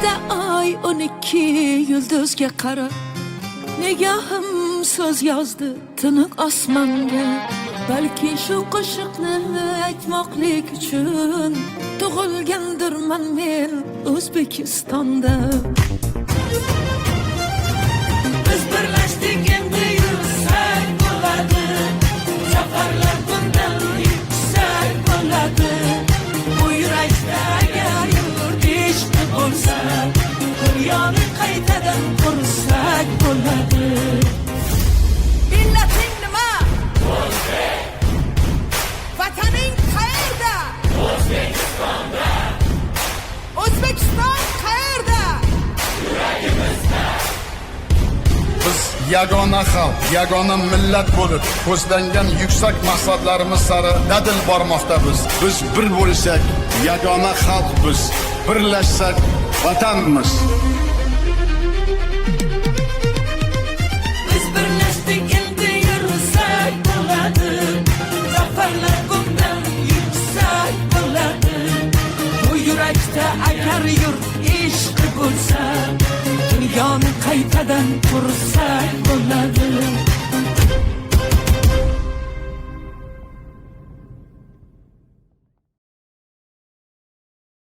Bitta oy 12 yulduzga qarab, nigohim so'z yozdi tiniq osmonga. Balki shu qo'shiqni aytmoqlik uchun tug'ilgandirman men O'zbekistonda. Biz birlashdik, endi yursak bo'ladi. Zafarlar bundan yuksak bo'ladi. Bu yurakda agar yurt ishqi bo'lsa, dunyoni qaytadan qursak bo'ladi. Millating nima? O'zbek. Vataning qayerda? O'zbekistonda. O'zbekiston qayerda? Biz yagona xalq, yagona millat bo'lib, ko'zlangan yuksak maqsadlarimiz sari dadil bormoqdamiz. Biz bir bo'lsak, yagona xalqmiz. Birlashsak, vatanmiz. Biz birlashdik, endi yursak bo'ladi. Zafarlar bundan yuksak bo'ladi. Bu yurakda agar yurt ishqi bo'lsa, dunyoni qaytadan qursak bo'ladi.